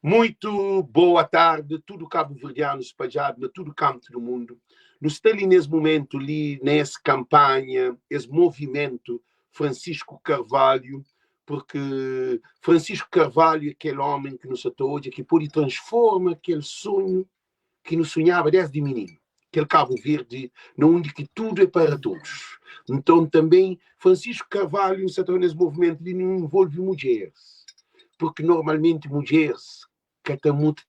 Muito boa tarde, tudo cabo-verdiano espalhado na tudo canto do mundo. Nu sta li nes momento li, nes campanha, es movimento Francisco Carvalho, porque Francisco Carvalho é kel homem que nu sa ta odja ki pode transforma kel sonho ki nu sonhaba desdi mininu, kel Cabo Verde na undi ki tudo é para todos. Nton também Francisco Carvalho nu sa ta nes movimento li nu envolve mudjeres, porque normalmente mudjeres ka ta mutu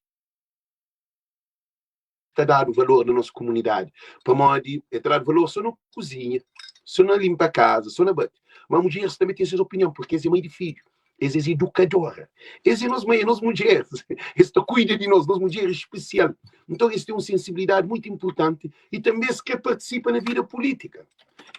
ta dadu valor na nos komunidadi, pamodi e ta dadu valor so na kuzinha, so na limpa kaza, so na bate. Ma mudjeres tanbe ten ses opinion, porque es é mãe di fidju, es es é edukadora, es é nos mãe, é nos mudjeres, es ta kuida di nos, nos mudjer é spesial. Nton es ten un sensibilidadi muitu inpurtanti i tanbe es kre partisipa na vida pulítika.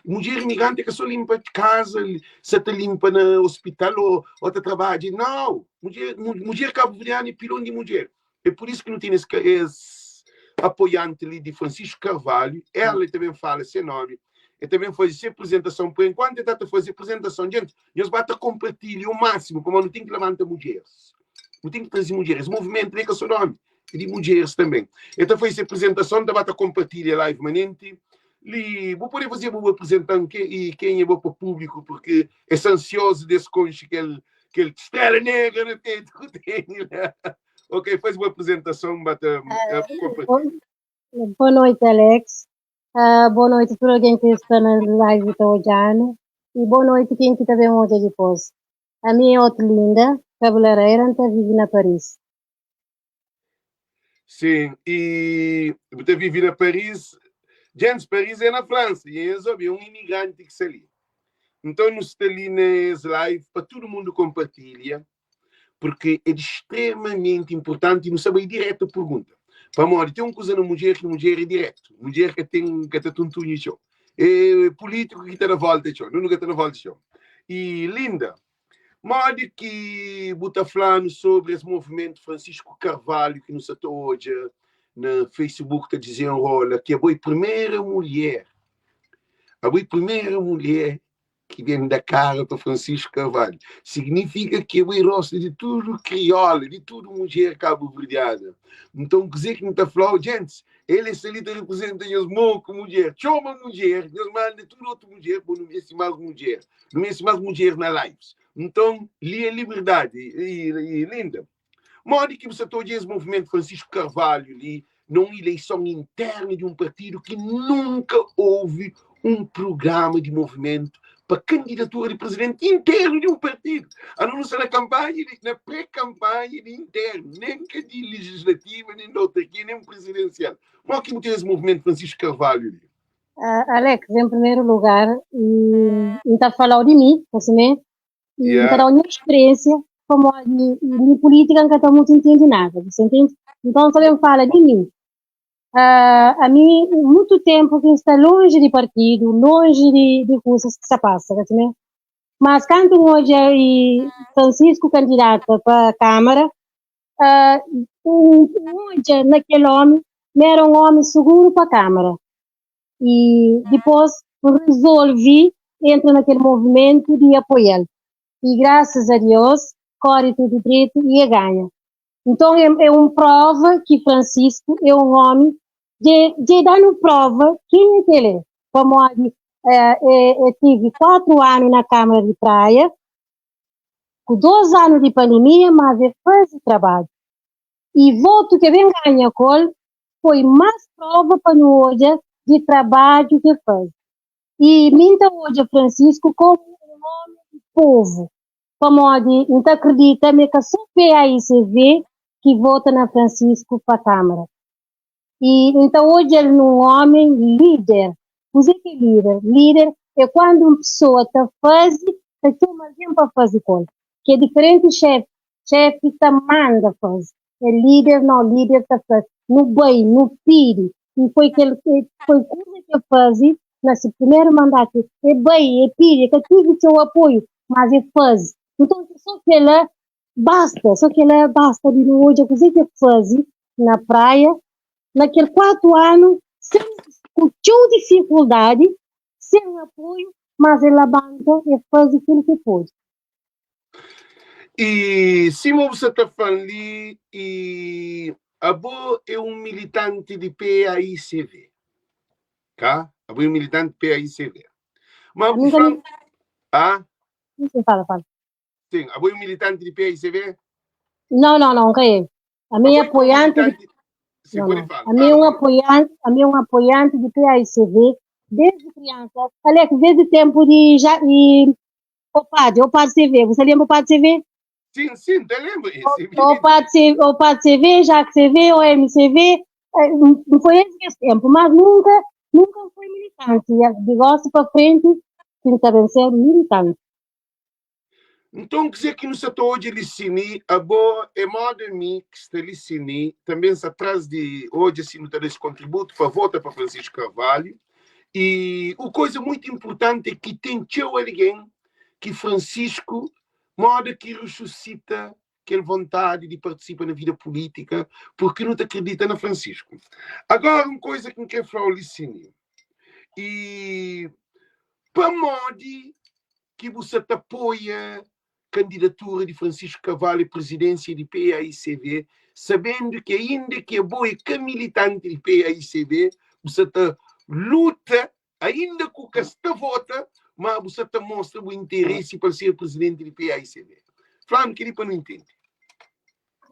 Mudjer imigranti é ka so limpa kaza, sa ta limpa na ospital o o ta trabadja, nau! Mudjer, mudjer kabuverdianu é pilon di mudjer. É pur isu ki nu ten es es apoianti li di Francisco Carvalho, ela ta ben fala se nomi, el ta ben faze se apresentason. Por enkuantu el ta ta faze apresentason, djenti, nhos ba ta konpartilha o másimu, pamodi nu ten ki labanta mudjeris, nu ten ki traze mudjeris. Es movimentu li é ka so di omi, é di mudjeris tanbe. El ta faze se apresentason, ta ba ta konpartilha live manenti li. Bu pode faze bu apresentan ke i kenha bo pa públiku, porque es ansiozu di es konxe kel kel estrela negra na petu ku tene la. Ok, faz uma apresentação, bata uh, Boa noite, Alex. Boa noite tudo alguém que está na live está olhando. E boa noite quem que também olha depois. A minha é Otelinda, cabeleireira, está vive na Paris. Sim, e você vive na Paris. Gente, Paris é na França e é é um imigrante que está ali. Então, nós está ali nesse live para todo mundo compartilha, porque é de extremamente importante e não sabe direto a pergunta. Pamodi tem uma coisa na mulher que mulher é direto. Mulher que tem que tá tuntunho show. É político que está na volta show. Não nunca está na volta show. E Linda, modi ki bu ta fla-nu sobri es movimentu Francisco Carvalho ki nu sa ta odja na Facebook ta dizenrola, ki abo é primeira mulher, abo é primeira mulher ki ben da kara pa Francisco Carvalho. Signifika ki abo é rostu di tudu kriola, di tudu mudjer kabuverdiana. Nton, kuzê ki N ta fla-u, gentis, el é sta li ta reprezenta nhos moku mudjer. Txoma mudjer, nhos manda tudu otu mudjer pa nu meste más mudjer. Nu meste más mudjer na lives. Nton, li é liberdadi. E, e Linda, modi ki bu sa ta odja es movimentu Francisco Carvalho li na un ileison internu di un partidu ki nunka ouvi un prugrama di movimentu pa kandidatura di presidenti internu di un partidu? Anu nu sta na kanpanha di, na pré-kanpanha di internu, nen ka di legislativa, nen di autarkia, nen presidensial. Modi ki bu ten es movimentu Francisco Carvalho li? Alex, em primeiro lugar, N ta falau di mi, assim, e N ta dau nha experiência, pamodi mi política N ka ta mutu entende nada, você entende? Então, N ta ben fala di mi. Ami, mutu tempo ki N sta longe di partido, longe di, di kusas ki sa passa, ka assim, Mas kantu N odja e Francisco candidata pa Câmara, N odja na kel omi ma era un omi suguru pa Câmara. E dipôs N rezolvi entra na kel movimentu di apoia-l. E grasas a Deus kóre tudu dretu i e ganha. Nton é un próva ki Francisco é un omi dje dje da-nu próva kenha ki el é, pamodi e tivi 4 anu na Câmara di Praia, ku 2 anu di pandemia, mas e faze trabadju. E votu ke ben ganha ku el foi más prova pa nu odja di trabadju ki el faze. I mi N ta odja Francisco komu un omi di povu, pamodi N ta akredita ma é ka so PAICV ki vota na Francisco pa Kamara. I N ta odja-l nun omi lider. Kuzê ki é lider? Lider é kuandu un pesoa ta faze, ta txoma algen pa faze ku el, ki é diferenti xefi. Xefi ta manda faze. É lider nau, lider ta fla nu bai, nu pidi. I foi kel foi kuza ki el faze na se primeru mandatu. E bai, e pidi, e ka tivi txeu apoiu, mas e faze. Nton, so kela basta, so kela basta di nu odja kuze ki e faze na Praia na kel 4 anu, sen ku txeu difikuldadi, sen apoiu, mas e labanta, e faze kil ki pode. I sima bu sa ta fla-m li, i abo é un militanti di PAICV, ka? Abo é un militanti di PAICV. Ma bu Ami ka fla-m, ah? Sim, fala, fala. Sim, abo é un militanti di PAICV? Não, não, não, ka é. Ami é Abo é ka un apoiante di militanti? Sim, Não, pode não. fala, Ami é fala, un fala. apoiante, ami é un apoiante di PAICV desde criança. Alex, desde tempo di já e OPAD, OPAD CV. Você lembra OPAD CV? Sim, sim, te lembro. Esse OPAD CV, OPAD CV, JAC CV, OMCV, não foi esse que esse tempo, mas nunca, nunca foi militante. E de gosto para frente, que também ser militante. Nton, kuzê ki nu sta ta odja li sini, abo é moda mi ki sta li sini, tanbe sta tras di odja si nu ta da es kontributu pa vota pa Francisco Carvalho. I u koza muitu inpurtanti é ki ten txeu algen ki Francisco moda ki rususita kel vontadi di partisipa na vida pulítika purki nu ta kridita na Francisco. Agora un koza ki N kre fla-u li sini, i pamodi ki bu sa ta apoia kandidatura di Francisco Carvalho a presidência di PAICV, sabendu ki ainda ki abo é ka militanti di PAICV, bu sa ta luta, ainda ku ka sta vota, ma bu sa ta mostra bu interesi pa ser presidenti di PAICV. Fla-nu kel-li pa nu intende.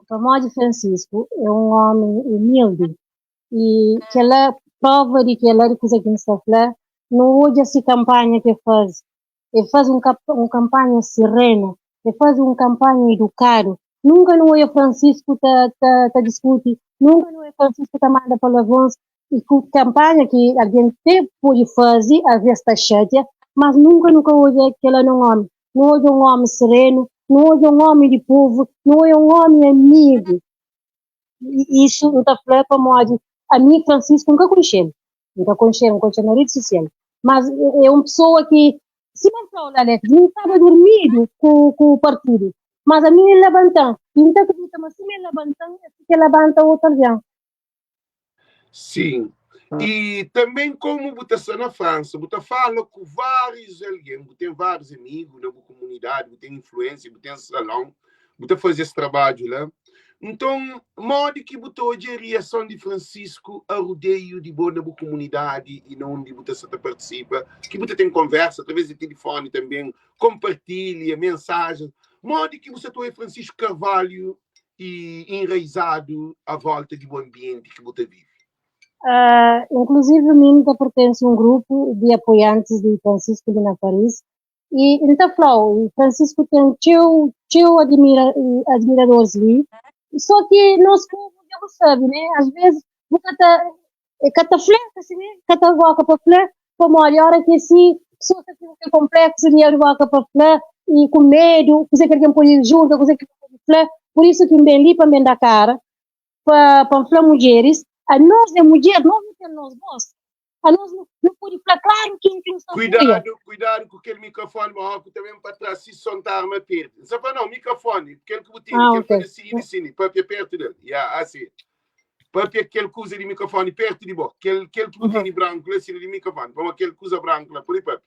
Pamodi Francisco é un ómi umildi i kel-la prova di kel-la di kuza ki N sta fla, nu odja si kanpanha ki el faze. E faze un kanpanha serenu, e faze un kanpanha edukadu. Nunka nu oia Francisco ta ta ta diskuti, nunka nu oia Francisco ta manda palavrons. I ku kanpanha ki algen te pode faze, alvês ta xatia, mas nunka nu ka odja kel-la na un ómi. Nu odja un ómi serenu, nu odja un ómi di povu, nu odja un ómi amigu. I isu N ta fla pamodi ami Francisco N ka konxe-l, N ka konxe-l, N konxe-l na redi sosial, mas é un pesoa ki, sima N fla-u la Alex, mi N staba durmidu ku partidu, mas ami el labanta-m, i N ta kridita ma sima el labanta-m, é si ki el labanta otu algen. Sim, e também como bu ta sta na França, bu ta fala ku vários alguém, bu tem vários amigos na bu comunidade, bu tem influência, bu tem salão, bu ta faze esse trabalho lá. Então, modi ki bu ta odja reação di Francisco a rodeio di bo na bu comunidade e na onde bu ta sta ta participa, ki bu ta tem conversa através di telefone também, compartilha mensagens. Modi ki bu sta ta odja Francisco Carvalho i enraizadu à volta di bu anbienti ki bu ta vive? Inklusivi mi N ta pertense un grupu di apoiantis di Francisco li na Paris i N ta fla-u, Francisco ten txeu, txeu admira, admiradoris li, so ki nos povu dja bu sabe, ne, as vezis bu ka ta, ka ta fla, ka si ne, ka ta boka pa fla, pamodi ora ki si pessoas ta fika ku kel konpleksu di abri boka pa fla i ku medu kuzê ki algen pode julga, kuzê ki algen pode fla, pur isu ki N ben li pa N ben da kara pa pa N fla mudjeris, anos é mudjer, nos nu ten nos vos, anos nu nu pode fla klaru ken ki nu sta apoia. Kuidadu, kuidadu ku kel mikrofoni, ma óki ta ben pa tras, si son ta arma perde. N sta fla, nau, mikrofoni, kel ki bu tene, Ah, kel ok. pa di si, di papia pertu del. Ya, asi. Papia kel kuza di mikrofoni pertu di bo. Kel, kel ki bu tene branku la, sina di mikrofoni. Pamodi kel kuza branku la, pode papia.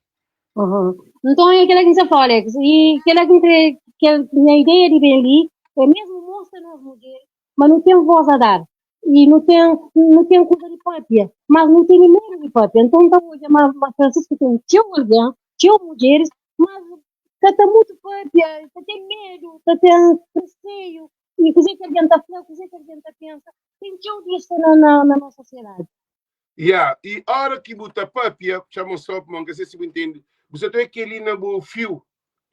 Uhum. Nton, é kel-la ki N sta fla, Alex. I kel-la ki N kre, kel nha ideia di ben li, é mesmu mostra nos mudjer ma nu ten vós a dar i nu ten, nu ten kuza di papia, mas nu tene medu di papia. Nton, N ta odja ma, ma Francisco ten txeu algen, txeu mudjeris, mas ka ta mutu papia, ta ten medu, ta ten reseiu i kuzê ki algen ta fla, kuzê ki algen ta pensa. Ten txeu disu na, na, na nos sosiedadi. Ya, i ora ki bu ta papia, txama só pamodi N ka se si bu intende, bu sa ta oia kel-li na bu fiu,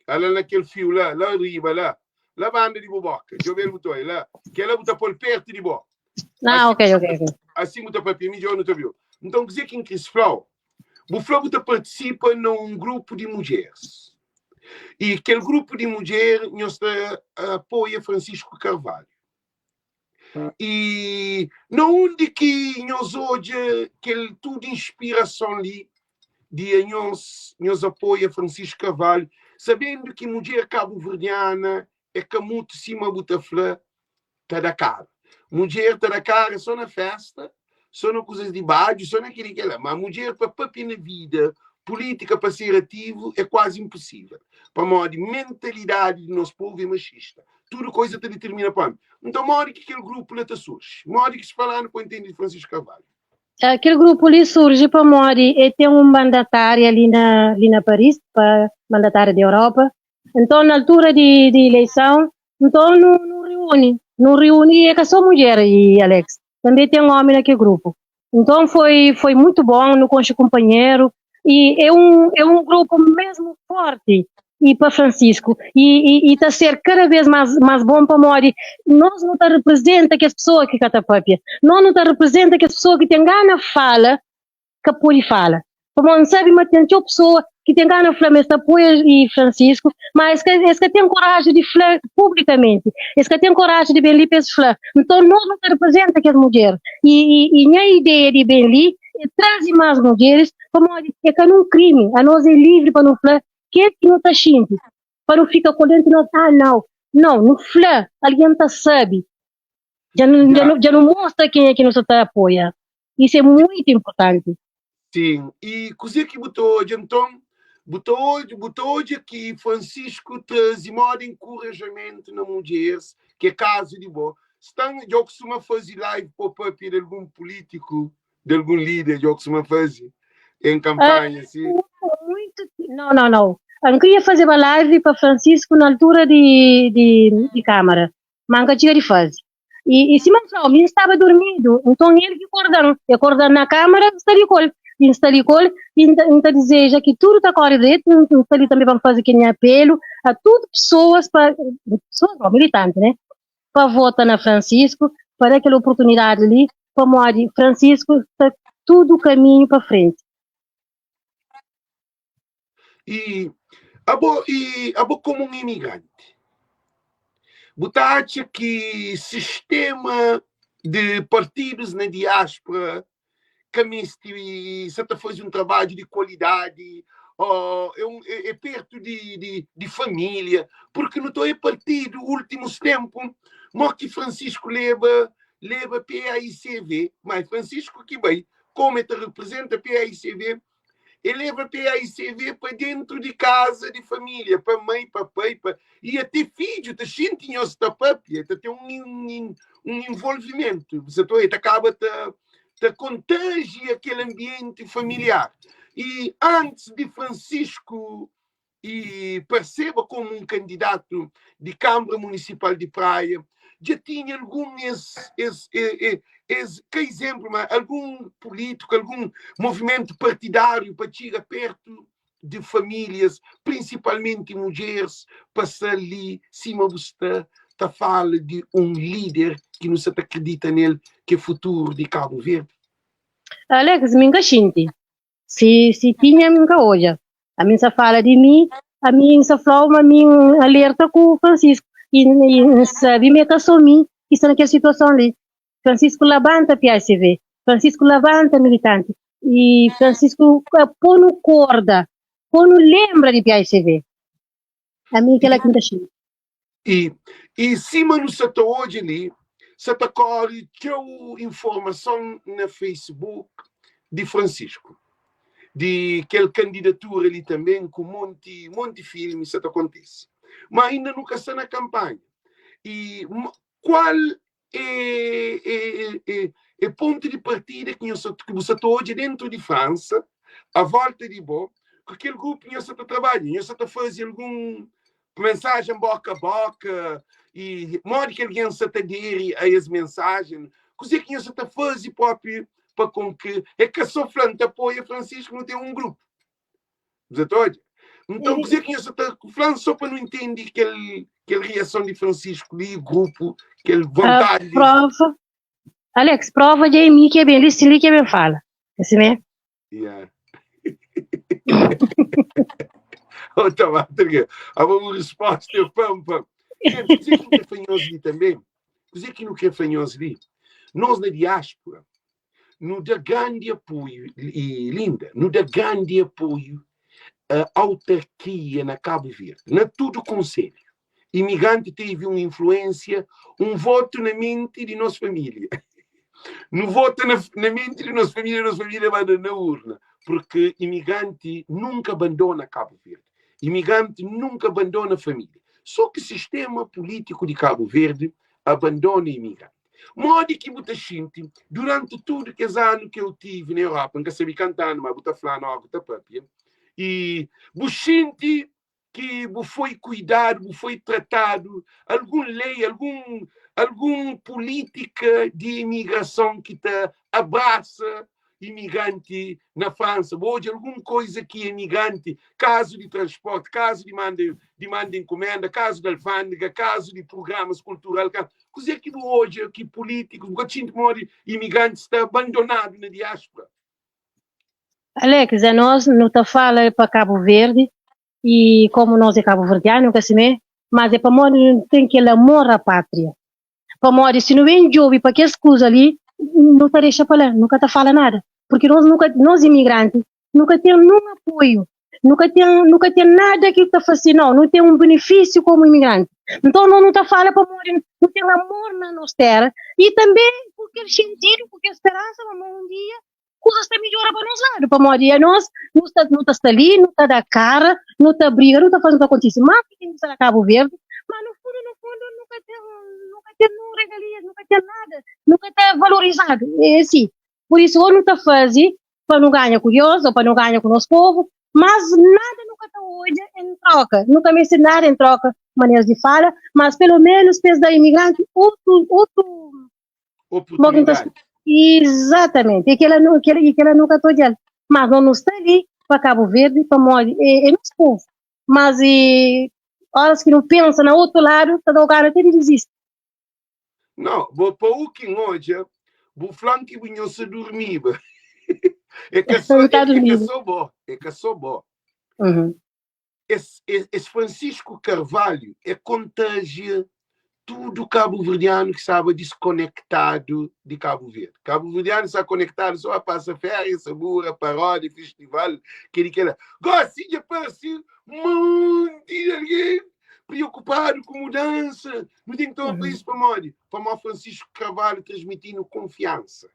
ala na kel fiu la, la riba la, la banda di bu boka, djobe-l bu ta oia la, kel-la bu ta pô-l pertu di bo. Ah, Asi, ok, ok, ok. asi bu ta papia midjor nu ta obi-u. Nton, kuzê ki N kris fla-u? Bu fla bu ta partisipa na un grupu di mudjeris. I kel grupu di mudjer nhos ta apoia Francisco Carvalho. I na undi ki nhos odja kel tudu inspirason li di anhos nhos apoia Francisco Carvalho, sabendu ki mudjer kabuverdiana é ka mutu sima bu ta fla ta da kara. Mudjer ta da kara só na festa, só na kuzas di badju, só na kel-li kel-la. Ma mudjer pa papia na vida Pulítika pa ser ativu é kuazi inpusível, pamodi mentalidadi di nos povu é maxista. Tudu koiza ta ditirmina pa omi. Nton, modi ki kel grupu la ta surji? Modi ki spalanu pa intende di Francisco Carvalho? Kel grupu li surji pamodi e ten un mandatária li na li na Paris, pa mandatária di Europa. Nton, na altura di di ileison, nton nu nu riuni, nu riuni i é ka so mudjer, i Alex, tanbe ten omi na kel grupu. Nton foi foi mutu bon, nu konxe kunpanheru i é un é un grupu mesmu forti i pa Francisco i i i ta ser kada bes mas mas bon pamodi nos nu ta reprezenta kes pesoa ki ka ta papia, nos nu ta reprezenta kes pesoa ki ten gana fala ka pode fala. Pamodi N sabe ma ten txeu pesoa ki ten gana fla ma es ta apoia i Francisco, ma es ka es ka ten koraji di fla publikamenti, es ka ten koraji di ben li pa es fla. Nton nos nu ta reprezenta kes mudjer i i i nha ideia di ben li é traze mas mudjeris pamodi é ka nun krimi, anos é livri pa nu fla kel ki nu ta xinti, pa nu fika ku dentu nos, ah nau, nau, nu fla algen ta sabe. Dja nu dja nu dja nu mostra kenha ki nu sa ta apoia. Isso é muito importante. Sim, e kuzê ki bu ta odja nton? Bu ta odja, bu ta odja ki Francisco traze moda enkurajamentu na mudjeres, ki é kazu di bo. Stan, dja bu kustuma faze live pa papia di algun pulítiku, di algun líder, dja bu kustuma faze em kampanha, si? Muito, não, não, não. N kria fazeba live pa Francisco na altura di, di, di Câmara, ma N ka txiga di faze. I, i sima N fla-u, mi N staba durmidu, nton el ki korda-m. E korda-m na kámara, N sta li ku el. I N sta li ku el, i N ta, N ta dizeja ki tudu ta kóre dretu. N, N sta li tanbê pa N faze kel nha apelu a tudu pesoas pa, pesoas bon, militanti, né, pa vota na Francisco, pa da kel oportunidadi li, pamodi Francisco sta tudu kaminhu pa frenti. I abo, i abo komu un imigranti, bu ta atxa ki sistema di partidus na diáspora ka meste sa ta faze un trabadju di kualidadi o é un é pertu di di di família? Purki nu ta oia partidu últimus ténpu mo ki Francisco leba leba PAICV, ma Francisco ki bai, komu el ta reprezenta PAICV, E leba PAICV pa dentu di kaza di família, pa mai, pa pai, pa i ate fidju ta xinti nhos ta papia, ta ten un un involvimentu, bu sa ta oia, ta kaba ta ta kontagia kel anbienti familiar. I antis di Francisco i parseba komu un kandidatu di Kanbra Munisipal di Praia, dja tinha algun es, es, es, ka izénplu, ma algun pulítiku, algun movimentu partidáriu pa txiga pértu di famílias, prinsipalmenti mudjeris, pa sta li sima bu sta ta fala di un líder ki nu sa ta kridita nel, ki é futuru di Kabu Verdi? Alex, mi N ka xinti. Si si tinha mi nka odja. Ami nsa fala di mi, ami nsa flau ma mi n alerta ku Francisco i n sabi ma e ka so mi ki sta na kel situason li. Francisco labanta PICV, Francisco labanta militanti i Francisco ponu korda, ponu lembra di PICV. Ami kela ki nta xinti. I i sima nu sa ta odja li, sa ta kóre txeu informason na Facebook di Francisco, di kel kandidatura li tanbe, ku monti monti filmi sa ta kontise. Ma inda nu ka sta na kanpanha. I kual é é é é pontu di partida ki nhos ki bu sa ta odja dentu di Fransa, a volta di bo, ku kel grupu ki nhos sa ta trabadja? Nhos sa ta faze algun mensajen boka a boka? I modi ki algen sa ta aderi a es mensajen? Kuzê ki nhos sa ta faze propi pa kon ki é ka so fla N ta apoia Francisco, nu ten un grupu. Bu sa ta odja? Nton, kuzê ki nhos sa ta fla-m sô pa nu intende kel kel reason di Francisco li, grupu, kel vontadi di. Prova, Alex, prova dja é mi ki é ben li, si li ki é ben fala. É si mé? Yeah. Oh, tá bom, tá bom. Aba bu resposta é pam, pam. Gente, kuzê ki nu krê fla nhos li tanbê? Kuzê ki nu krê fla nhos li? Nos na diáspora, nu da grandi apoiu, i Linda, nu da grandi apoiu a autarkia na Kabu Verdi, na tudu konselhu. Imigranti tevi un influensia, un votu na menti di nos familia. Nu vota na, na menti di nos família, nos família manda na urna. Porque imigranti nunka abandona Cabo Verde. Imigranti nunka abandona família. Só ki sistema polítiku di Cabo Verde abandona imigranti. Modi ki bu ta xinti duranti tudu kes anu ki eu tive na Europa? N ka sabe kantu anu, ma bu ta fla-nu óki bu ta papia. I bu xinti ki bu foi kuidadu, bu foi tratadu, algun lei, algun, algun pulítika di imigrason ki ta abrasa imigranti na Fransa? Bu odja algun koiza ki imigranti, kazu di transporti, kazu di manda, di manda enkumenda, kazu di alfândega, kazu di prugramas kultural, ka, kuzê ki bu odja ki pulítikus, bu ka ta xinti modi imigranti sta abandonadu na diáspora? Alex, anos nu ta fala pa Cabo Verde e como nos é cabo-verdiano ka simé, mas é pamodi nu ten kel amor à pátria. Pamodi si nu ben djobe pa kes kuza li, nu ta dexa pa la, nu ka ta fala nada, porque nos nu ka, nos imigranti nu ka ten nun apoio, nu ka ten, nu ka ten nada ki ta fase, no, nu ten un benefísiu komu imigranti. Nton nos nu ta fala pamodi nu ten amor na nos tera e tanbe ku kel xintidu, ku kel speransa ma un dia kuzas ta midjora pa nos ladu, pamodi anos nu sta, nu ta sta li, nu ta da kara, nu ta briga, nu ta faze, nu ta kontise, mas ki ten ki sta na Kabu Verdi, ma no fundu, no fundu, nu ka ten, nu ka ten nun regalias, nu ka ten nada, nu ka ta valorizadu, é si. Pur isu, ô nu ta faze pa nu ganha ku Deus, ô pa nu ganha ku nos povu, mas nada nu ka ta odja en troka, nu ka meste nada en troka, maneras di fala, mas pelo menus pa es da imigranti otu, otu Oportunidadi. Exatamente. E kela, kela, e kela nunca ta odjal. Mas nós não está ali para Cabo Verde, pamodi é, é nosso povo. Mas e, horas que não pensa na outro lado, ta da gana até de desiste. Não, bo pa u ki n'odja, bu flan ki bu nho sa durmiba. É ka só, Não tá é, é ka dormindo. só bo, é ka só bo. Uhum. Es, es, es Francisco Carvalho é contagia tudo cabo-verdiano que estava desconectado de Cabo Verde. Cabo-verdiano está conectado só a passa férias, sabura, paródia, festival, que que lá. Gosto de aparecer um monte de alguém preocupado com mudança. Não tem que tomar para isso para modi. Para o Francisco Carvalho transmitindo confiança.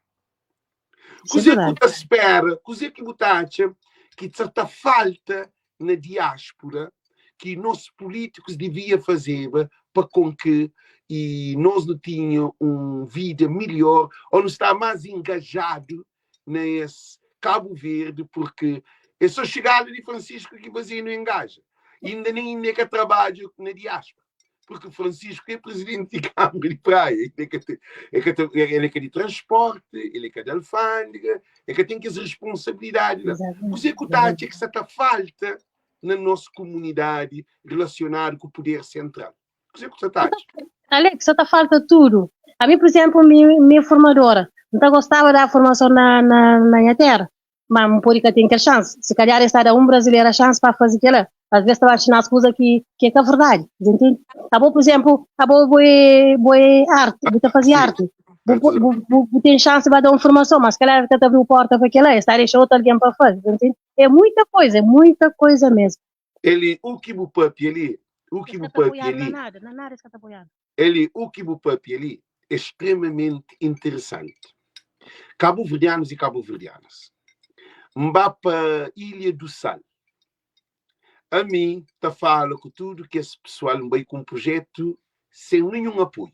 Isso é Kuzê ki bu verdade. ta spera, kuzê ki bu ta atxa ki sa ta falta na diáspora ki nos polítikus devia fazeba pa kon ki e nos nu tinha un vida melhor ou nu sta más engajadu na es Cabo Verde, porque é só chegada de Francisco ki faze-nu engaja. Inda nem inda é ka trabadja na diáspora. Porque Francisco é presidente de Câmara de Praia, ele é que te, é que te, ele é que de transporte, ele é que de alfândega, é que tem que as responsabilidades lá. Kuzê que tá acha que está falta na nossa comunidade relacionado com o poder central? Kuzê que tá acha? Alex, só tá falta tudo. A mim, por exemplo, minha, minha formadora, não gostava da formação na, na, na minha terra, mas não pode que tem que chance. Se calhar está a um brasileiro a chance para fazer aquilo. Às vezes estava ensinar as coisas que, que é que é verdade, entende? A boa, por exemplo, a boa boa, boa arte, você fazer arte. Bu, bu, bu, bu tem chance para dar uma formação, mas se calhar que te abriu porta para aquilo, está a deixar outro alguém para fazer, entende? É muita coisa, é muita coisa mesmo. Ele, o que bu papi ali, o que bu papi ali, nada, na nada está apoiado. Ele, o que bu papi ali é extremamente interessante. Cabo-verdianos e cabo-verdianas. Mbá pa Ilha do Sal. A mim, ta fala com tudo que esse pessoal vai com um projeto sem nenhum apoio.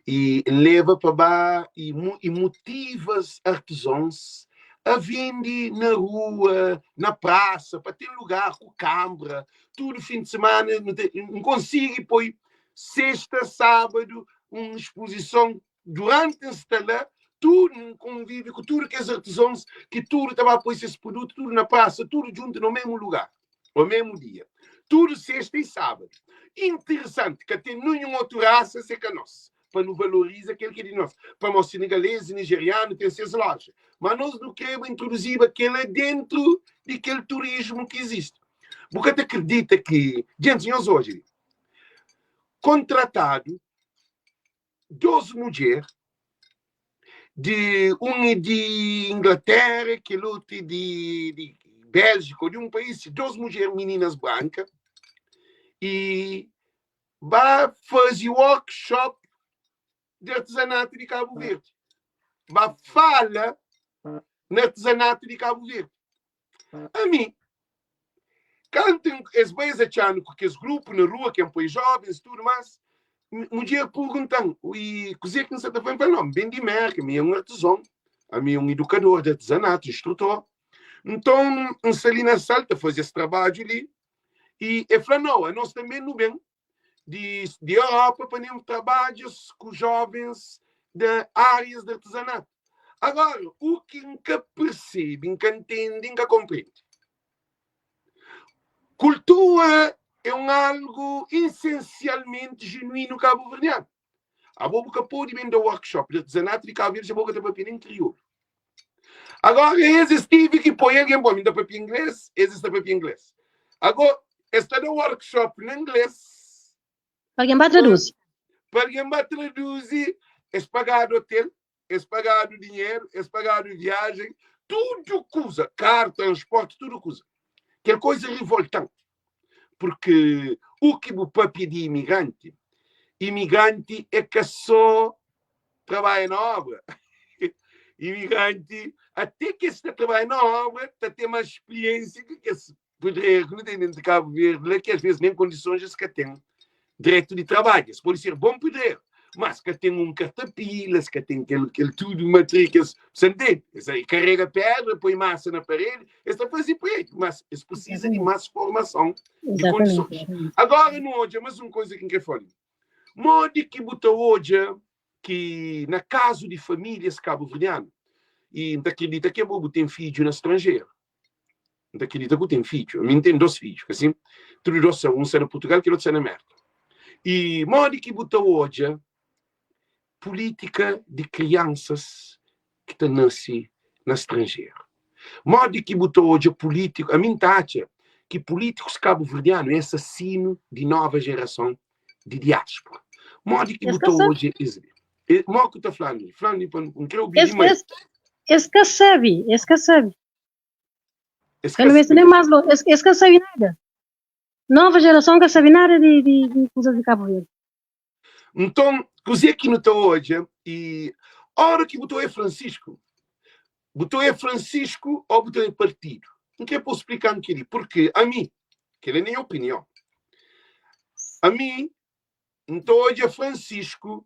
E leva para bar e, e motiva os artesãos a vender na rua, na praça, para ter lugar com câmara, tudo fim de semana, não, tem, não consigo pôr sexta, sábado, uma exposição durante instalar, tudo um convívio com tudo que os artesãos, que tudo estava a pôr esse produto, tudo na praça, tudo junto no mesmo lugar, ao mesmo dia. Tudo sexta e sábado. Interessante, que tem nenhum outro raça se que a nós. Para não valorizar aquele que é de nós. Para nós senegalês e nigeriano tem suas lojas. Mas nós não queremos introduzir aquele dentro daquele turismo que existe. Porque te acredita que, gente, nós hoje, contratado 12 mulheres, de um é de Inglaterra, aquele outro é de, de Bélgica, de um país, 12 mulheres meninas brancas, e vai fazer workshop de artesanato de Cabo Verde. ba fala na artezanatu di Kabu Verdi. Ami, kantu es bai es atxa-nu ku kes grupu na rua, ken poi jovens, tudu mas, mudjer purgunta-m, i kuzê ki N sa ta fla? N fla, no, N ben di Mérka, mi é un artezon, ami é un idukador di artezanatu, instrutor. Nton, N sta li na sal ta faze es trabadju li. I e fla, no, anos tanbe nu ben di, di Europa pa nem trabadjas ku jovens da áreas de artesanato. Agora, o que N ka percebe, N ka ntende, N ka kompreende. Kultura é um algo essencialmente genuíno cabo-verdiano. Abo bu ka pode ben da workshop de artesanato de Cabo Verde se bo ka ta papia nem crioulo. Agora es es tive ki poi alguém bom, mi ta papia inglês, es es ta papia inglês. Agora, es ta da workshop na inglês. Pa alguém ba traduzi. Pa alguém ba traduzi, es pagado hotel, es pagado dinheiro, es pagado viagem, tudo coisa, carro, transporte, tudo coisa. Aquela coisa revoltante. Porque o que bu papia de imigrante, imigrante é que só trabalha na obra. Imigrante, até que esse trabalha na obra, tá tem mais experiência que esse pedreiro que não tem dentro de Cabo Verde, lá que às vezes nem condições esse que tem direito de trabalho. Esse pode ser bom pedreiro, mas que tem um cartapilas, que tem aquele, aquele tudo matrículas, você entende? Esse aí carrega pedra, põe massa na parede, esse está fazendo prédio, mas esse precisa de mais formação de condições. Agora, não hoje, mas uma coisa que eu quero falar. Modi ki bu ta odja ki na kazu di famílias kabuverdianu, i N ta kridita ki abo bu ten fidju na stranjeru, N ta kridita ku ten fidju, ami N ten dos fidju, ka sin? Tudu dos sa, un sta na Purtugal, kel otu sta na Merka. I modi ki bu ta odja pulítika di kriansas ki ta nase na stranjeru? Modi ki bu ta odja pulítiku, ami N ta atxa ki pulítikus kabuverdianu é asasinu di nova jerason di diáspora. Modi ki bu ta odja es li? Modi ki bu ta fla mi? Fla mi pa N kre obi di mai. Es ka sabe, es ka sabe. Es ka sabe. Nem mais longe, es, es ka sabe nada. Nova geração ka sabe nada di, di, di kuzas di Cabo Verde. Nton, kuzê ki nu ta odja e ora ki bu ta oia Francisco, bu ta oia Francisco ou bu ta oia partidu? N kre pa bu splika-m kel-li, purki ami, kel-li é nha opinion, ami N ta odja Francisco,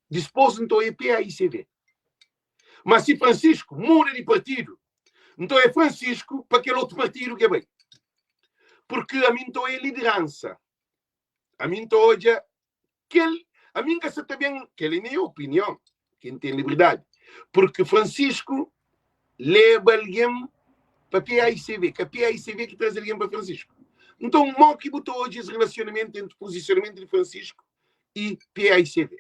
dispôs N ta oia PAICV. Ma si Francisco muda di partidu, N ta oia Francisco pa kel otu partidu ki el bai. Purki ami N ta oia lideransa. Ami N ta odja kel, ami N ka sa ta ben, kel é nha opinion, ki N ten liberdadi, purki Francisco leba algen pa PAICV, ka PAICV ki traze algen pa Francisco. Nton, mo ki bu ta odja es relasionamentu entri pozisionamentu di Francisco i PAICV?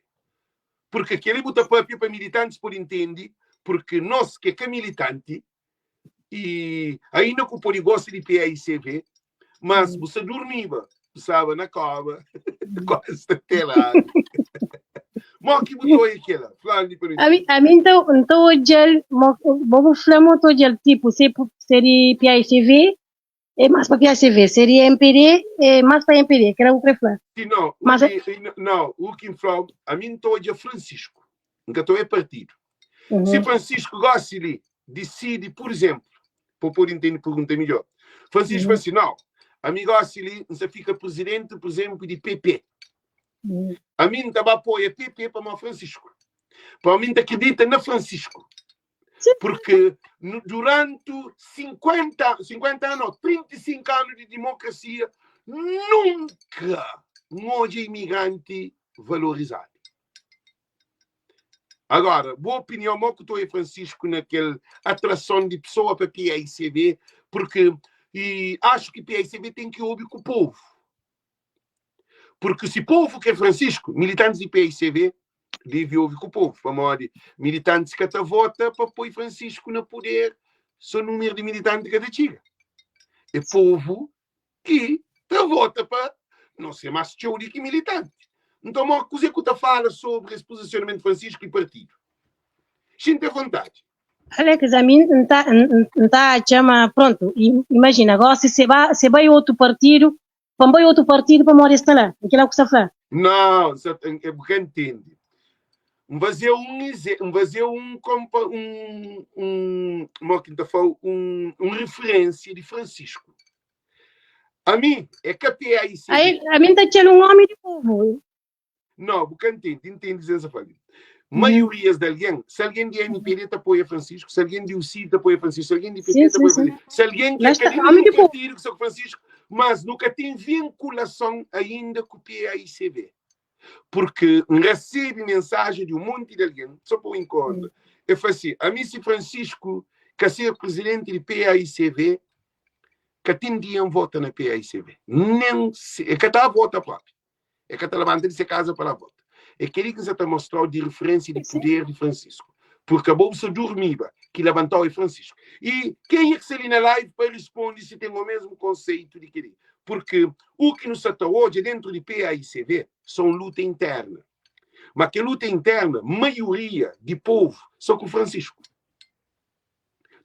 Purki kel-li bu ta papia pa militantis pode intende, purki nos ki é ka militanti, i ainda ku pode gosta di PAICV, mas bu sta durmiba, bu staba na koba, kuazi ta teladu. Mo ki bu ta oia kela? Fla li pa mi. Ami, ami N ta, N ta odja-l, mo, bo bu fla mo ta odja-l tipo, se, se di PAICV, é mas pa PAICV, se di MPD, é mas pa MPD, kela bu kre fla. Si no, o Mas, ki, no, o ki N fla-u, ami N ta odja Francisco, N ka ta oia partidu. Si uhum. Francisco gosi li disidi, pur izénplu, pa bu pode intende pergunta midjór, Francisco fla Uhum. si, Nau, ami gosi li N sta fika prizidenti, pur izénplu, di PP. Uhum. Ami N ta ba apoia PP pamodi Francisco. Pamodi mi N ta kridita na Francisco. Sim. Porque durante 50, 50 anu, não, 35 anu di dimokrasia, nunka N odja imigranti valorizadu. Agora, bu opinião, mo ku ta oia Francisco na kel atrason di pessoa pa PAICV, porque e acho que PAICV tem que obi ku povo. Porque se povo quer Francisco, militantes di PAICV deve obi ku povo, pamodi militantes ka ta vota pa poi Francisco na poder, so número di militante ka ta txiga. É povo ki ta vota pa no ser más txeu di ki militanti. Nton, mo, kuzê ku ta fala sobri es pozisionamentu di Francisco i partidu? Xinti avontadi. Alex, ami N ta, N ta atxa ma, prontu, imajina, gosi se ba, se bai otu partidu, pa N bai otu partidu pamodi es sta la, é kila ku sta fla? Nau, N sa, bu ka ntende. N faze un N faze un konpa un un mo ki N ta fla-u un un referénsia di Francisco. Ami é ka PAICB. Ai, ami N ta txel un ómi di povu. No, bu ka ntende. Ntende sen sa fla. Maiorias di algen, si algen di MPD ta apoia Francisco, si algen di UCID ta apoia Francisco, si algen di PT ta apoia Francisco, si algen ki é ka di ninhun partidu ki sta ku Francisco, mas nu ka ten vinkulason ainda ku PAICB. Porque N rasebe mensajen di un monti di algen, só pa bu inkontra, e fla si, ami si Francisco ka ser presidenti di PAICV, ka ten dia N vota na PAICV. Nen si, e ka ta vota propi. E ka ta labanta di se kaza pa la vota. É kel-li ki N sa ta mostra-u di referênsia di puder di Francisco. Purki abo bu sa durmiba, ki labanta-u é Francisco. I kenha ki sta li na live pa risponde si ten omesmu konseitu di kel-li? Purki u ki nu sa ta odja dentru di PAICV sa un luta interna. Ma kel luta interna, maioria di povu sa ku Francisco.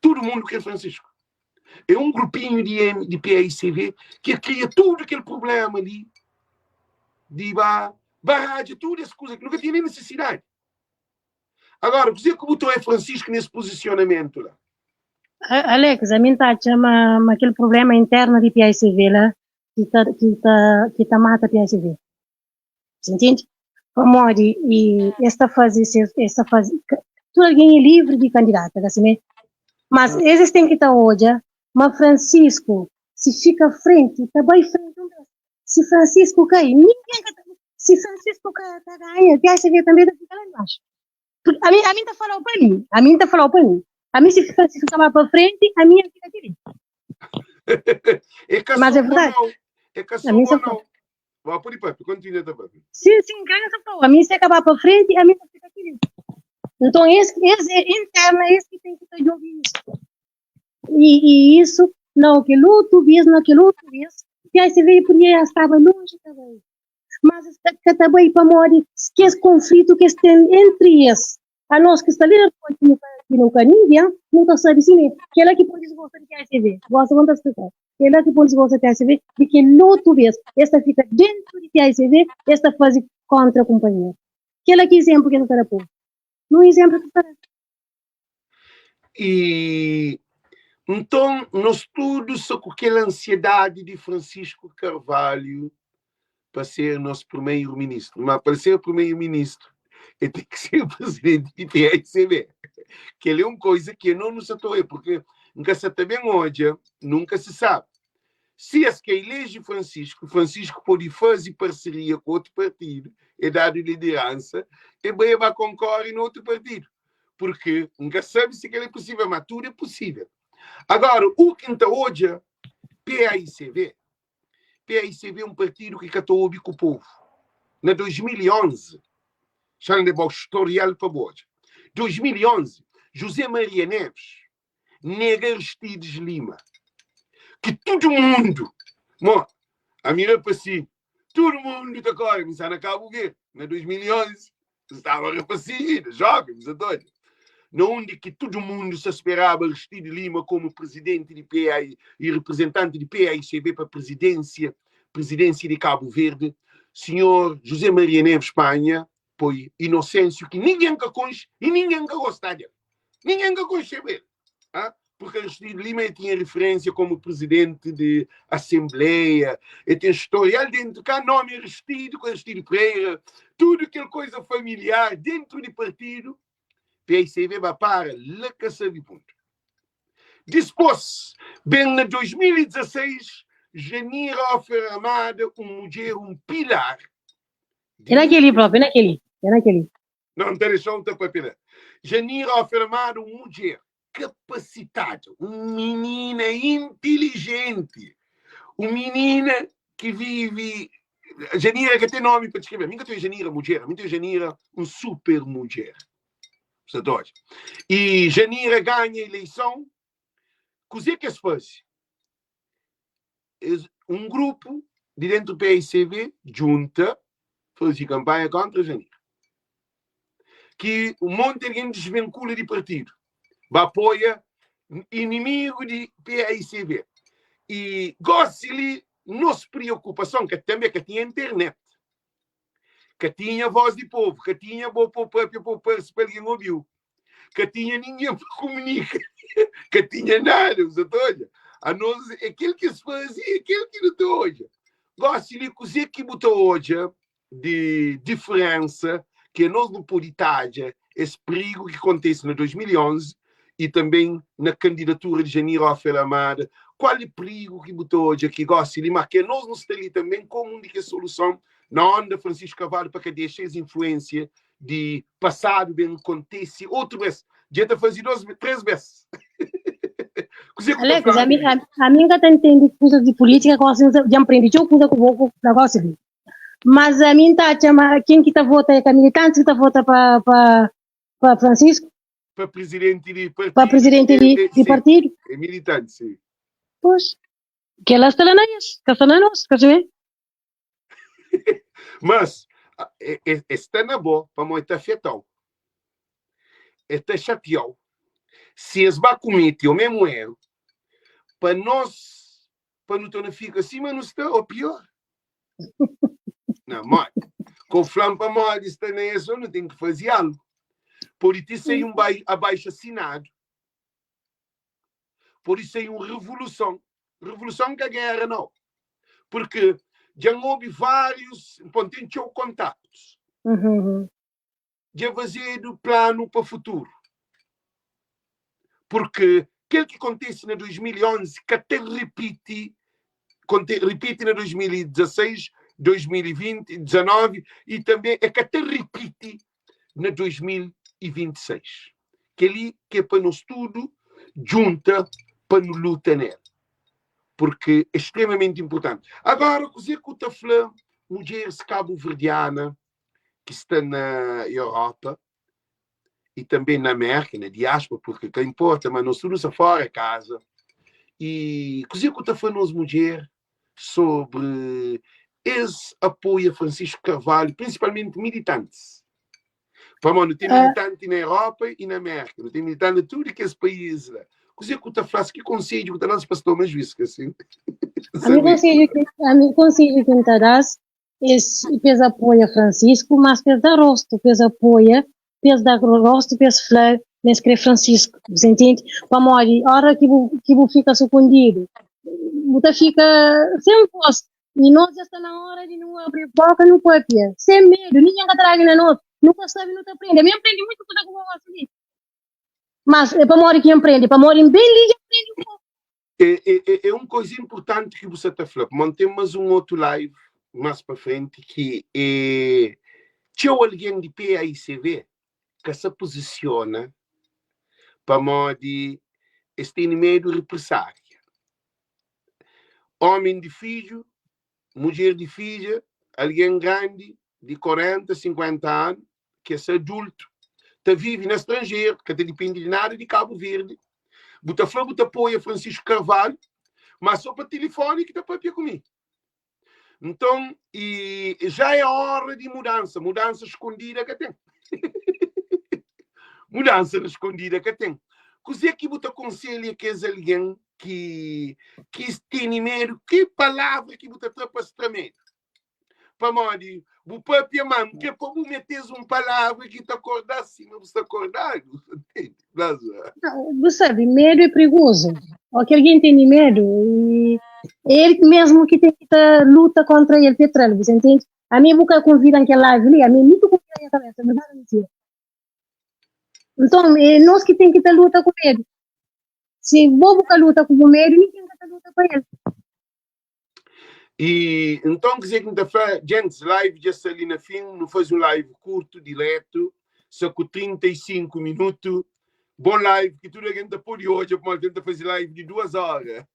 Tudu mundu kre Francisco. É un grupinhu di M, di PAICV ki kria tudu kel prublema li di ba baradja tudu es kuza ki nu ka tinha nen nisisidadi. Agora, kuzê ku bu ta oia Francisco nes puzisionamentu la? Alex, ami N ta atxa ma, ma kel prublema internu di PAICV la ki ta, ki ta, ki ta mata PAICV. Você entende? Pamodi e es ta faze ses, es ta faze, tudu algen é livri di kandidata, ka simé? Mas es es ten ki ta odja ma Francisco si fika frenti, ta bai frenti un bes. Si Francisco kai, ningen ka ta, si Francisco ka, ka ganha, PSV tanbe ta fika la dibaxu. Ami, ami ta falau pa mi, ami ta falau pa mi. Ami si Francisco ka ba pa frenti, ami N fika ti li. É ka Mas só é bo verdade. nau, é ka só Ami bo sa nau. Ba pode papia, continua ta papia. Sim, sim, ganha sa fala. Ami se acabar para frente, ami ta fica aqui. Então esse, esse é interna, esse que tem que estar de ouvir isso. E, e isso, não aquele outro vez, naquele outro vez, que aí você veio podia estava longe também. Mas que também para morrer, que esse conflito que tem entre eles, A nos ki sta li na rua ki nu ka ki nu ka ninguém, nu ka sabe si me kela ki poi disgosta di PSV. Gosta bon ta splika. Kela ki poi disgosta di PSV di kel otu bes es ta fika dentu di PSV es ta fazi kontra kunpanheru. Kela ki izemplu ki es ta da povu. Nun izemplu ki ta da. I nton nos tudu sta ku kel ansiedadi di Francisco Carvalho pa ser nos primeiro ministro. Ma pa ser primeiro ministro, ele tem que ser presidente di PSB. Kel é un coisa que não nos atoa, porque nunca se ta bem odja, nunca se sabe. Se es ka elege Francisco, Francisco pode fazer parceria com outro partido, é dado liderança, e vai ba concorre no outro partido. Porque nunca sabe se aquilo é possível, mas tudo é possível. Agora, o que nta odja, PAICV, PAICV é un partidu ki ka ta obi ku povu. Na 2011, xa N leba-u storial pa bu odja. 2011, José Maria Neves nega Aristides Lima, ki tudu mundu, mo, ami rapasi, tudu mundu ta kore, mi sta na Kabu Verdi, na 2011, N staba rapasinhu inda, jóven, bu sa ta odja. Na undi ki tudu mundu sa speraba Aristide Lima komu prizidenti di PA i riprizentanti di PAIGB pa prizidênsia prizidênsia di Kabu Verdi, sinhor José Maria Neves panha poi Inocêncio ki ningen ka konxe i ningen ka gostá del. Ningen ka konxeba el. Ah, porque Aristide Lima ele tinha referência como presidente de Assembleia, ele tem historial dentro cá, nome Aristide, com Aristide Pereira, tudo aquela coisa familiar dentro de partido, PICV vai para lá que sabe ponto. Depois, bem na 2016, Janira Offer Amada, uma mulher, um pilar. É naquele próprio, é naquele, é naquele. Não, ta dexa-u ta papia la. Janira Ofermado, un mudjer kapasitada, un minina intilijenti, un minina ki vive. Janira ka ten nomi pa diskrebe. Mi ka ta oja Janira mudjer, mi ta oja Janira un super mudjer. Sa ta odja. I Janira ganha ileison. Kuzê ki es faze? Es, un grupu di dentu PICV djunta faze kanpanha kontra Janira. Ki un monti algen disvinkula di partidu, ba apoia inimigu di PICV. I gosi li nos priokupason, ka tanbe ka tinha internet. Ka tinha voz di povu, ka tinha bo pa papia pa parse pa algen obiu. Ka tinha ningen pa komunika, ka tinha nada, bu sa ta odja? Anos é kel ki es faze, é kel ki nu ta odja. Gosi li, kuzê ki bu ta odja di diferensa ki anos nu pode tadja es prigu ki kontise na 2011 i tanben na kandidatura di Janir Ofer Amada? Kual é prigu ki bu ta odja ki gosi li, ma ki anos nu sta li tanben komu un di kes soluson na onda Francisco Carvalho pa ka dexa es influensia di pasadu ben kontise otu bes? Dja ta faze dos, tres bes. Kuzê ku ta Alex, fla? ami, ami nka ta ntende kuzas di polítika, gosi dja N prende txeu kuza ku bo ku fla gosi li. Mas ami N ta atxa ma ken ki ta vota é ka militantis ki ta vota pa, pa, pa Francisco, Pa presidenti di pa partidu, presidenti é, di, é, di sim, partidu. é militante, sim. Pois, kela sta la na es, ka sta na nos, ka sibe? Mas, é, é, é sta na bo, pamodi ta afetau, é ta xatiau. Si es ba kumete o mesmu eru, pa nos, pa nu torna fika sima nu sta o pior. Na modi? Ko fla-m pamodi sta na es, nu ten ki faze algu. Pode ti sai un bai, abaixo assinado. Pode sai un revoluson. Revoluson ka guerra, não. Porque dja N obi vários, bom, ten txeu kontaktus. Dja fazedu planu pa futuru. Porque kel ki kontise na 2011 ka ta ripiti, konte, ripiti na 2016, 2020, 19 e tanbe e ka ta ripiti na 2026. Kel-li ki é pa nos tudu djunta pa nu luta nel, porque é extremamenti inpurtanti. Agora, kuzê ku ta fla mudjeris kabuverdiana ki sta na Europa e tanbe na Amérika, na diáspora, porque ka inporta, ma nos tudu sta fora kaza, e kuzê ku ta fla nos mudjer sobri es apoia Francisco Carvalho, prinsipalmenti militantis? Pamodi nu ten militanti na Europa e na Amérika, nu ten militanti na tudu kes país la. Kuzê ku ta fla-s? Ki konsedju ku ta da-s pa es toma juís? Ka sin? Ami konsedju ki, ami konsedju ki N ta da-s es pa es apoia Francisco, mas pa es da rostu, pa es apoia, pa es da rostu, pa es fla ma es kre Francisco, bu intende? Pamodi ora ki bu, ki bu fika sukundidu, bu ta fika sen vos, i nos dja sta na ora di nu abri boka nu papia, sen medu, ningen ka ta dagi na nos, nu ka sabi nu ta prende, ami N prende muitu kuza ku bo gosi li, mas é pamodi ki N prende, pamodi N ben li dja N prende un poku. É, é, é un koisa inpurtanti ki bu sa ta fla, pamodi ten más un otu live más pa frenti ki é txeu algen di PAICV ka sa puzisiona pamodi es tene medu represária. Ómi di fidju, mudjer di fidja, algen grandi di 40, 50 anu, ki es adultu, ta vive na stranjeru, ka ta dipende di nada di Kabu Verdi. Bu ta fla bu ta apoia Francisco Carvalho, mas só pa tilifoni ki ta papia ku mi. Nton, e já é hora di mudansa. Mudansa skondida ka ten. Mudansa skondida ka ten. Kuzê ki bu ta konselha kes algen ki ki tene medu? Ki palavra ki bu ta tra pa es tra medu? Pamodi bu papia, ma N kre pa bu mete-s un palavra ki ta korda-s sima bu sta kordadu. Ntende? Blaza. Bu sabe, medu é prigozu. Ó ki algen tene medu, e é el mesmu ki ten ki ta luta kontra el pa e tra-l, bu sa ntende? Ami bu ka konvida-m kel live li, ami mi ki konvida nha kabesa, verdadi ou mintira? Nton, é nos ki ten ki ta luta ku medu. Si bo bu ka luta ku bu medu, ningen ka ta luta pa el. E nton kuzê ki N ta fla, gentis, live dja sta li na fin, nu faze un live kurtu, diretu, sa ku 35 minutu. Bon live ki tudu algen ta pode odja, pamodi tenta faze live di duas óra.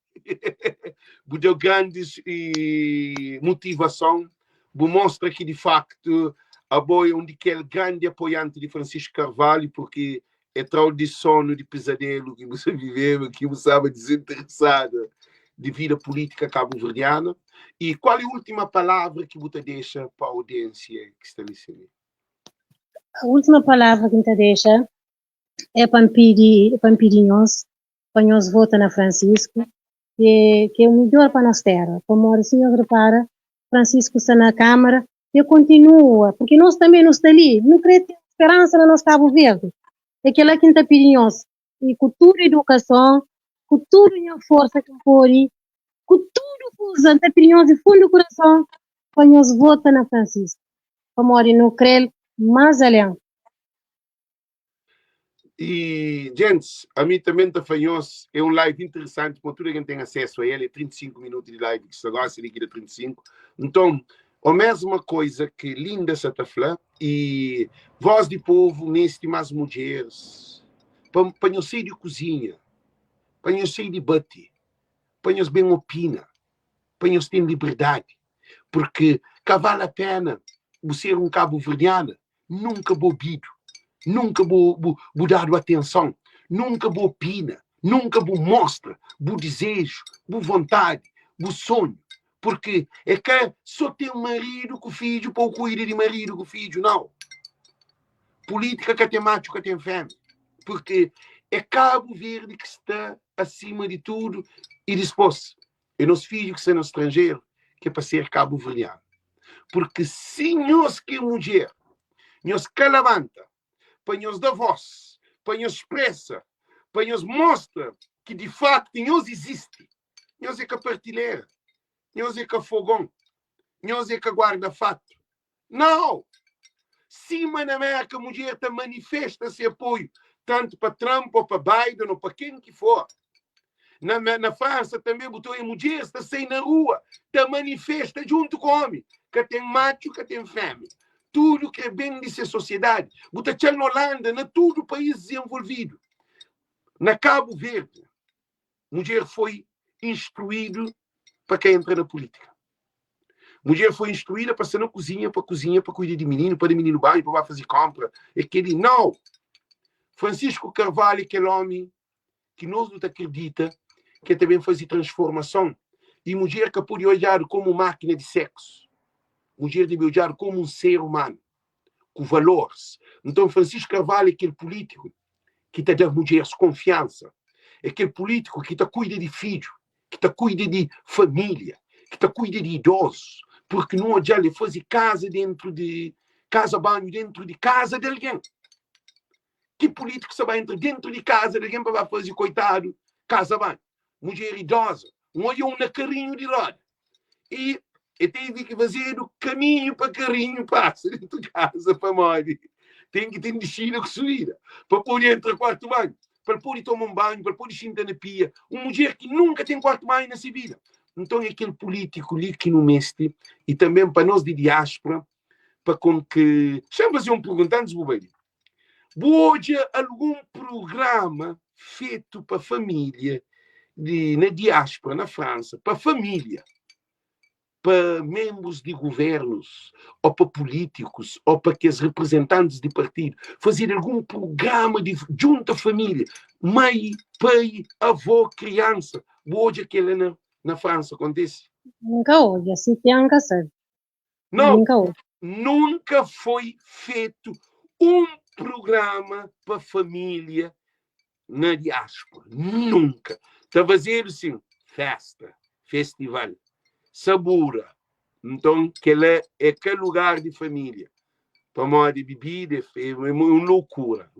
Bu deu grandis e motivason, bu mostra ki di faktu abo é un di kel grandi apoianti di Francisco Carvalho, porque é trau di sonu di pizadelu ki bu sa viveba, ki bu staba dizinteresada di vida pulítika kabuverdiana. E kual é última palavra ki bu ta dexa pa audiênsia ki sta li simi? A última palavra ki N ta dexa é pa N pidi, pa N pidi nhos, pa nhos vota na Francisco, ki é, ki é o midjor pa nos tera. Pamodi si nhos repara, Francisco sta na Câmara. Pa kontinua, porque nós também não está ali, não crê ter esperança na nosso Cabo Verde. É aquela que está pedindo nós. E com toda a educação, com toda a minha força que pode, com tudo que usa, está pedindo nós de fundo do coração, para nós votar na Francisco. Para morrer no crê mais além. E, gente, a mim também tá fanhos, é um live interessante, porque toda gente tem acesso a ele, é 35 minutos de live, que se gosta de aqui 35. Então, a mesma coisa que Linda Satafla e Voz de Povo, neste mais mulheres, para não sair de cozinha, para não sair de bate, para nós bem opina, para nós ter liberdade, porque cá vale a pena ser um cabo-verdiano, nunca bobido, nunca vou dado atenção, nunca vou opina, nunca vou mostra, vou desejo, vou vontade, vou sonho, porque é que só tem um marido com filho para o cuidar de marido com filho, não. Política que tem macho, que tem fêmea, porque é Cabo Verde que está acima de tudo e depois é nosso filho que está no estrangeiro que é para ser cabo-verdiano. Porque se nós que é mulher, nós que levanta, para nós dar voz, para nós expressa, para nós mostra que de facto nós existe. Nós é que a partilheira, nós é que a fogão, nós é que a guarda-fato. Não! Cima na América, a mulher te manifesta esse apoio, tanto para Trump ou para Biden ou para quem que for. Na França também botou a mulher, está sem na rua, te manifesta junto com o homem, que tem macho, que tem fêmea. Tudo que é bem dessa sociedade. Bota na Holanda, na todo o país desenvolvido. Na Cabo Verde, mulher foi instruído para quem entra na política. Mulher foi instruída para ser na cozinha, para cozinha, para cuidar de menino, para de menino banho, para fazer compra. É que ele, não! Francisco Carvalho, aquele homem que nós não acredita, que também faz transformação. E mulher que pode olhar como máquina de sexo. Mulher deve olhar como um ser humano, com valores. Então, Francisco Carvalho é aquele político que está dando mulheres confiança. É aquele político que está cuida de filho, que está cuida de família, que está cuida de idosos. Porque não adianta ele fazer casa dentro de... casa banho dentro de casa de alguém. Que político você vai entrar dentro de casa de alguém para fazer, coitado, casa banho? Mulher idosa, um olhão na carrinho de roda. E teve que fazer o caminho para carrinho passa dentro de casa para morrer. Tem que ter descida com subida. Para poder entrar no quarto banho, para poder tomar um banho, para poder sentar na pia. Uma mulher que nunca tem quarto banho na sua vida. Então é aquele político ali que não mexe, e também para nós de diáspora, para com que... Deixa eu fazer um pergunta antes, bobeiro. Hoje algum programa feito para a família na diáspora, na França, para a família, para membros de governos, ou para políticos, ou para aqueles representantes de partido, fazer algum programa de junto à família, mãe, pai, avó, criança. Hoje aquele na França acontece? Nunca houve, assim tem nunca sabe. Não, nunca houve. Nunca foi feito um programa para família na diáspora. Nunca. Está fazendo sim, festa, festival, sabura. Então, que é aquele lugar de família. Tomar de bebida, é uma loucura.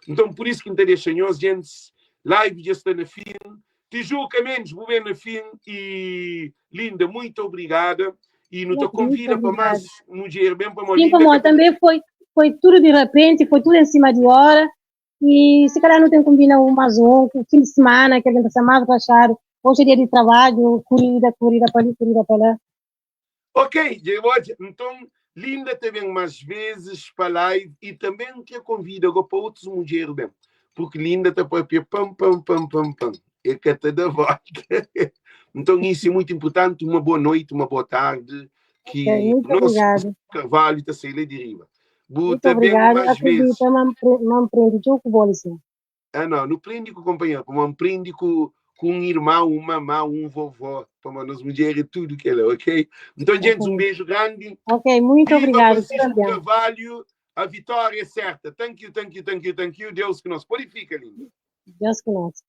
Então, por isso que me deixa nós, gente, live já está na fim. Tijuca menos, vou ver na fim. E, Linda, muito obrigada. E não te convida para mais mulher, bem para uma. Sim, como também foi tudo de repente, foi tudo em cima de hora. E se calhar não tem combina um mais um, fim de semana, que a gente está mais relaxado. Hoje é dia de trabalho, corrida, corrida para ali, corrida para lá. Ok, então, Linda também mais vezes para live e também te convido agora para outros mulheres bem. Porque Linda está para pam, pam, pam, pam, pam. É que te dá volta. Então, isso é muito importante. Uma boa noite, uma boa tarde. Que okay, muito obrigada. Carvalho está saindo de riba. Muito obrigada. Mais vezes. Não aprendi com o assim. Ah, não, não aprendi com o companheiro, não aprendi com um irmão, uma mamã, um vovó, para nós mulheres, tudo que ela, ok? Então, gente, um beijo grande. Ok, muito obrigada. Francisco Carvalho, a vitória é certa. Thank you, thank you, thank you, thank you. Deus que nos purifica, linda. Deus que nos.